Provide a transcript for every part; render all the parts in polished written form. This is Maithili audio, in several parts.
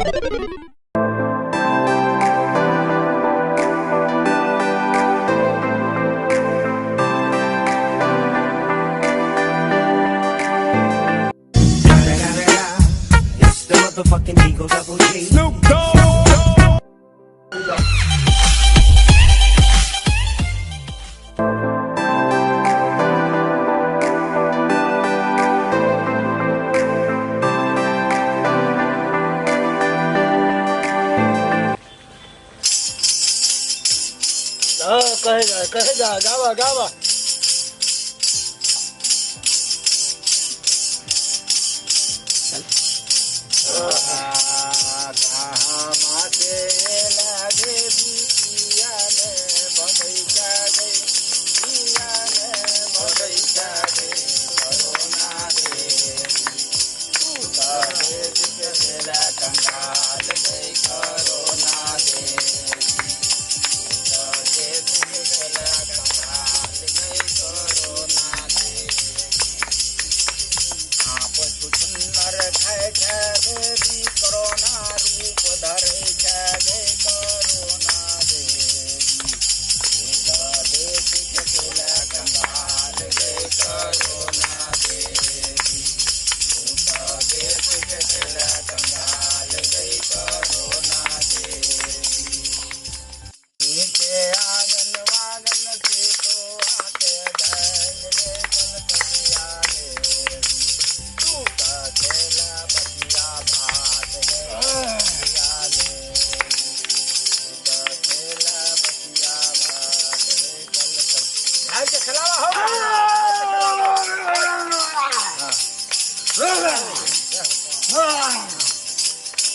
It's the motherfucking Eagle Double G. Snoop Dogg. हाँ, कहे जा कहे जा, गावा गावा।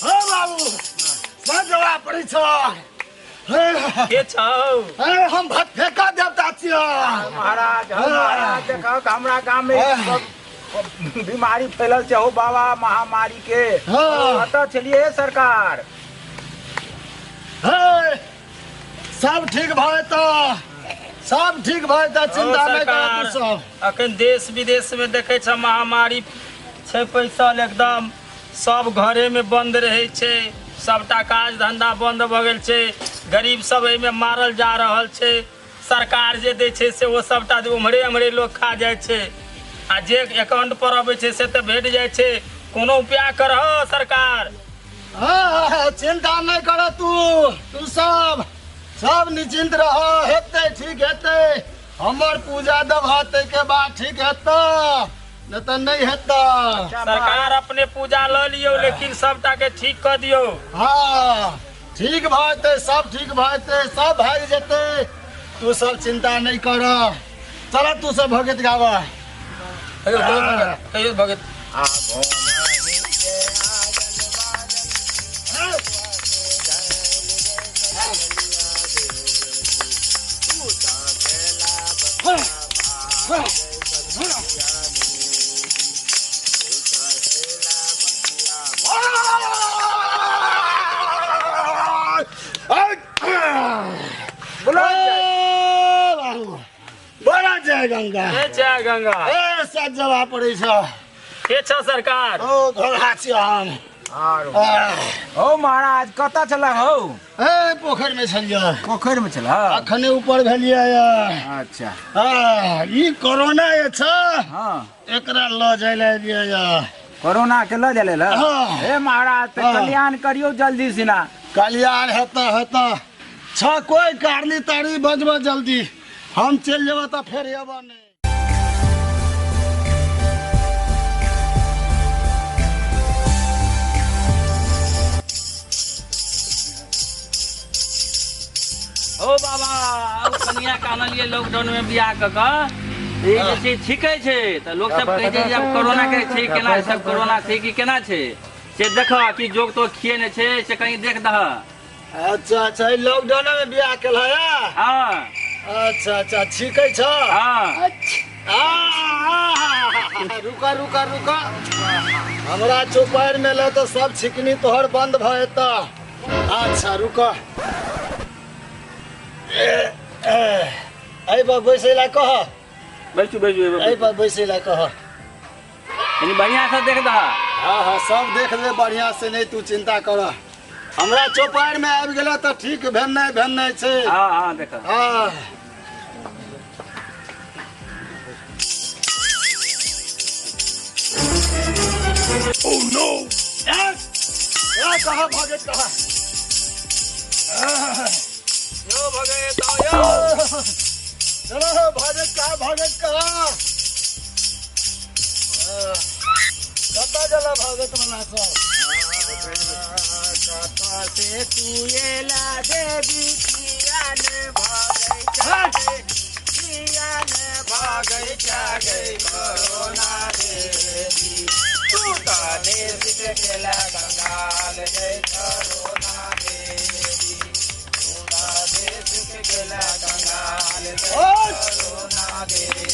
हाँ बाबू, सजवा पड़ी छौ। के छौ? अरे हम भत फेंका देवता छियो। महाराज, हम महाराज देखो हमरा गांव में सब बीमारी फैलल छै हो बाबा, महामारी के। हाँ। कतऽ छलियै सरकार? हे, सब ठीक भऽ जेतौ, सब ठीक भऽ जेतौ, चिंता नहि कर तू सब। अखन देश विदेश में देखे छ महामारी छै पैसल, एकदम सब घरे में बंद रहे छै, सबटा काज धंधा बंद भऽ गेल छै, गरीब सब एहिमे मारल जा रहल छै। सरकार जे दै छै से ओ सबटा उम्हरे उम्हरे लोग खा जाइ छै, आ जे अकाउंट पर अबै छै से तऽ भेट जाइ छै। कोनो उपाय करह सरकार। हाँ, चिंता नहीं कर तू, तू सब सब निश्चिंत रह, हेतै ठीक हेतै। हमर पूजा देबह ताहिके बाद ठीक हेतौ, नहीं तऽ नहीं हेतौ। सरकार अपने पूजा लऽ लियौ, लेकिन सबटा के ठीक कऽ दियौ। हाँ ठीक भऽ जेतै, सब ठीक भऽ जेतै, सब भागि जेतै, तू सब चिंता नहीं कर। चल तू सब भगत गाबह। कहियो भगत। बड़ा जय गंगा, जय गंगा। ए सच जवाब पड़ै छ। के छ सरकार? ओ घोड़ा छी हम। हो महाराज, कतऽ छल हौ? ए पोखरि में छलियै। पोखरि में छल? अखने ऊपर भेलियै। अच्छा। ई कोरोना जे छ, हाँ, एकरा लऽ जाय लए एलियै। कोरोना के लऽ जाय लए? हे महाराज, तऽ कल्याण करियौ जल्दी सिना। कल्याण हेतऽ हेतऽ छ, कोई कारली तारी बजबऽ जल्दी, हम चलि जेबऽ तऽ फेर एबऽ नहि। ओ बाबा, अब कनिया के आनलियै लॉकडाउन में बियाह कऽ कऽ, ई जे छै छिकै छै तऽ लोक सब कहै छै जे आब कोरोना के छै केना, सब कोरोना छै कि केना छै से देखह कि जोग तो खिए नहि छै से कहीं देख दह। अच्छा अच्छा, लॉकडाउन में बियाह केलह? हाँ। अच्छा अच्छा, छिकै छ? हाँ। रुका रुका रुका, हमरा चौपाड़ि में ले तऽ सब छिकनी तोहर बंद भऽ जेतऽ। अच्छा रुका, एहि पर बैसै लए कह। बैसू बैसू, एहि पर बैसै लए कह। कनी बढ़िया से देख दह। हाँ हाँ सब देख ले बढ़िया से, नहीं तू चिंता कर। हमरा चौपाड़ में आबि गेला तऽ ठीक भेल नहि भेल नहि छै। हाँ हाँ देख। हाँ ए कहाँ भागे कहाँ? यो भगत यो। चलो भागे कहाँ भागे कहाँ? कतऽ गेला भगत वाला सब? कतऽ से तू एला देवी किया ने भगै गे, किया ने भगै गे कोरोना देवी, तू तऽ देश के केला कंगाल गे कोरोना देवी, तू तऽ देश के केला कंगाल गे कोरोना देवी।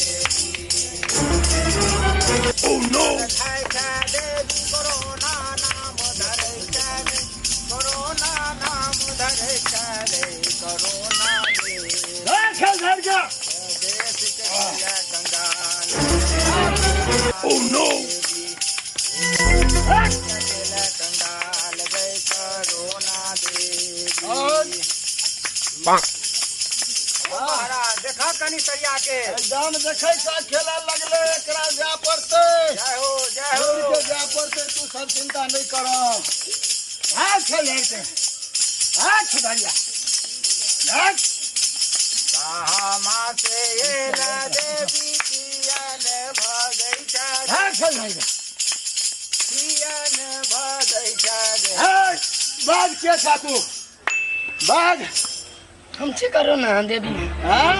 खाइ छै देवी कोरोना नाम धरै छै रे, कोरोना नाम धरै छै रे, कोरोना देवी। खेल झाड़ के देश के केला कंगाल केला कंगाल गे कोरोना देवी। महाराज देखा कनी सरिया के एकदम देखै छ खेला लगले, एकरा जाय पड़तै। जय हो जय हो। छोड़ के जाय पड़तै, तू सब चिंता नहीं कर। हाँ खेल झाड़ के, हाँ छुड़ैया, हाँ। कहाँ से एला देवी किया ने भगै गे, हाँ खेल झाड़ के, किया ने भगै गे। हाँ बाज के छा तू बाज? हम छी कोरोना देवी। हाँ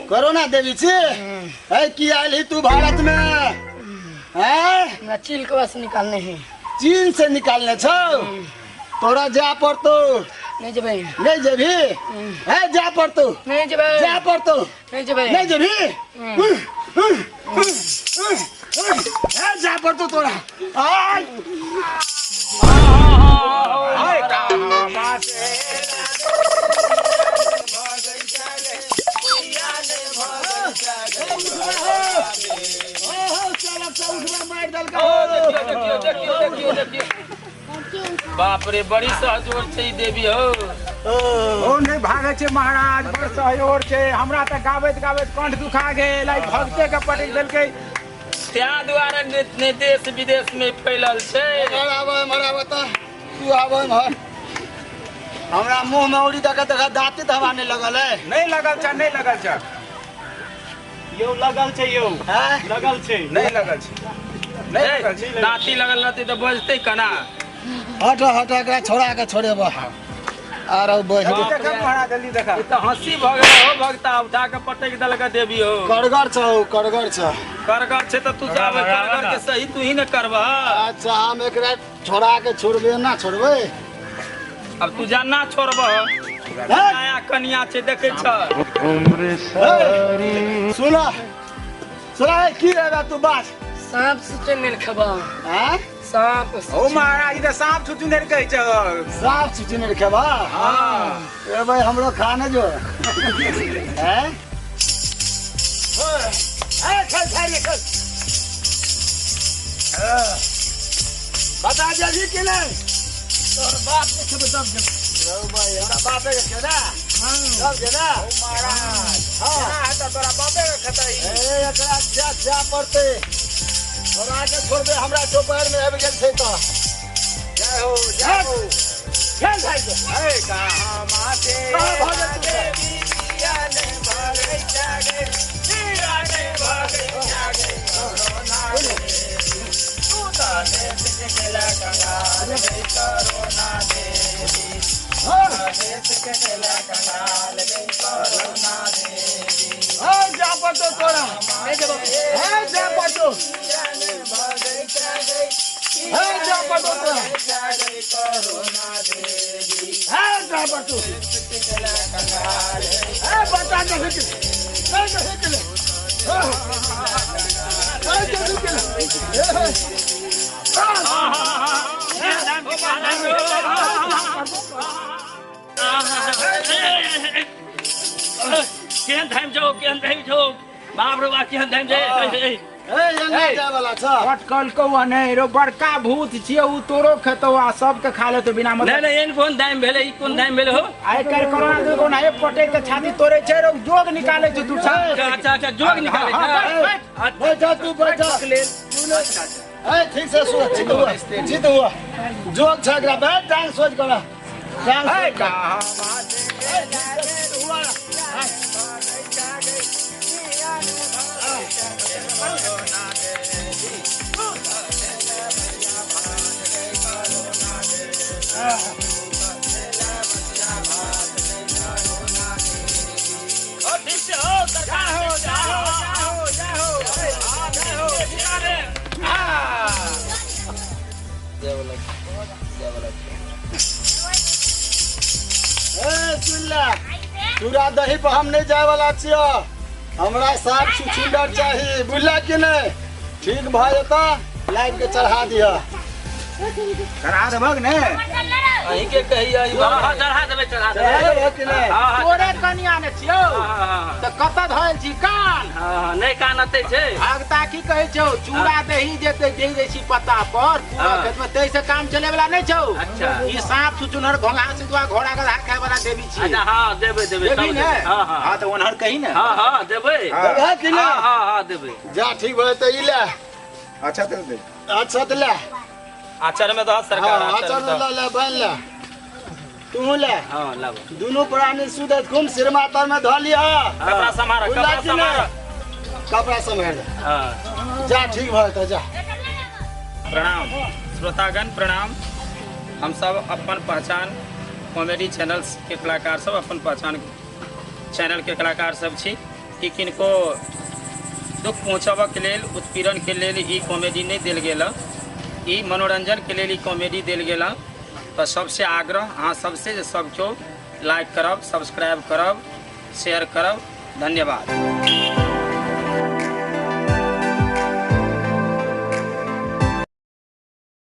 कोरोना देवी छी? है की आयल ही तू भारत में? हैं हमरा चील के बस निकालने है। चीन से निकालने छौ? तोरा जा पड़तो। नहीं जेबै। नहीं जेबही? है जा पड़तो। नहीं जेबै। जा पड़तो। नहीं जेबै। नहीं जेबही? है जा पड़तो तोरा। आय हाय कहाँ से एला भगै गे, किया ने भगै गे। ओ चल चल उठबा मारि देलका। देखियो देखियो देखियो देखियो, बाप रे बड़ी सहजोर छै ई देवी हो। ओ नहि भागै छै महाराज, बड़ सहयोग छै। हमरा तऽ गाबैत गाबैत कंठ दुखा गेल, आइ भगते के पटकि देलकै। त्या दुआरे ने देश विदेश में फैलल छै। एम्हर आब, एम्हर आब तऽ तू आब एम्हर। हमरा मुँह में उड़ी दऽ देख दाँते धवा नहि लगल है। नहि लगल छै, नहि लगल छै यौ, लगल छै यौ। हैं? लगल छै। नहि लगल छै, नहि लगल छै। दाँती लगल रहतै तऽ बजतै केना? हट हट, एकरा छोड़ा के छोड़ेब आर बैठ। जल्दी देखा महाराज, जल्दी देखा। ई तऽ हंसी भऽ गेल हो भगता, उठा के पटकि देलक देवी हो। करगर छौ, करगर छौ। करगर छै तऽ तू जाबे करगर के सही तू ही ने करबह। अच्छा हम एकरा छोड़ा के छोड़बे ना छोड़बै। अब तू जाना छोड़बह, नया कनिया छै देखै छ। सुना सुना, की रे तू बात? सांप से नहीं खेबा। हैं? सांप। ओ महाराज, ई तऽ सांप छुछुनर कहै छै। साफ छुछुनर खेबा? हाँ। ए भाई हमरो खाने जो हैं? ए खेल खेल खेल, बता जल्दी कि नहीं? तोर बाप के खेबे तब जेबै। रौ भाई हमरा बापे के खेदा तब जेना। ओ महाराज, हाँ। केना हेतै तोरा बापे के खेतै? ए एकरा जा जा पड़तै, छोड़ा के छोड़बे। हमरा चौपाड़ में आबि गेल छै तऽ। जय हो जय हो। खेल भाई के। हे कहाँ से कहाँ भागल तू? देवी किया ने भगै गे, किया ने भगै गे कोरोना देवी, तू तऽ देश के केला कंगाल गे कोरोना देवी, देश के केला कंगाल गे कोरोना देवी। हाँ जा पड़तो तोरा। नहीं जेबै। हाँ जा पड़तो। किया ने भगै गे, हाँ जा पड़तो तोरा। गे कोरोना देवी, हाँ जा पड़तो। देश के केला कंगाल गे। ए बता दे हिक नहीं दे हिक ले। हाँ नहीं दे हिक ले। केहन धामि छौ, केहन धामि छौ, बाप रे बाप, केहन धामि छै। ए एना जाय वाला छ अटकल कौआ नहि रो बड़का भूत छियै उ तोरो खेतौ आ सबके खा लेतौ बिना मतलब। नहीं नहीं एन कोन दाम भेलै ई कोन दाम भेलै हो आइ काल्हि कोरोना के कोन हे पटे के छाती तोड़े छै रो जोग निकाले छै तू। अच्छा अच्छा जोग निकाले छै। बैठ तू बैठ ए ठीक से सुन चित हुआ चित हुआ जोग छ एकरा बैठ टांग सोच कर टांग ए सोच कहा हुआ। ठीक से हो सरकार हो जाओ जाओ जाओ जाओ ए सुन ले चूड़ा दही पर हम नहीं जाए वाला छियो हमरा साफ छुछुंदर चाही बुझला कि नहीं ठीक भ जेता लाइव के चढ़ा दिया चढ़ा देबक ने अहीं के कहिया हां चढ़ा देबै चढ़ा देबै कि नहीं। हां तोरे कनिया ने छियौ त कत धयल छी कान। हां नहीं कान अतै छै। भगता की कहै छौ चूड़ा दही जेतै दे दै छी पत्ता पर पूरा खेत में तै से काम चले वाला नहीं छौ। अच्छा ई सांप छुछुनर घोंघा सितुआ घोड़ा गधा खाय वाला देवी छी। अच्छा हां देबै देबै देबी ने। हां हां हां त ओनहर कही ने। हां हां देबै देबै कि नहीं। हां हां देबै जा ठीक भ जेतै ई ले। अच्छा त दे अच्छा त ले आचर में दह सरकार आचर में ले ले बन ले तू ले। हां लाब दोनों प्राणी सुदत घूम सिरमा तर में धऽ लिया कपड़ा समार कपड़ा समार कपड़ा सम्हार। हां जा ठीक भ जेतै जा। प्रणाम श्रोतागण प्रणाम। हम सब अपन पहचान कॉमेडी चैनल के कलाकार सब अपन पहचान चैनल के कलाकार सब छी कि किनको दुख पहुँचाबऽ के लेल उत्पीड़न के लेल ई कॉमेडी नहीं देल गेल ई मनोरंजन के लेल ई कॉमेडी देल गेल। तो सबसे आग्रह अहाँ सबसे जे सब केओ लाइक करब सब्सक्राइब करब शेयर करब। धन्यवाद।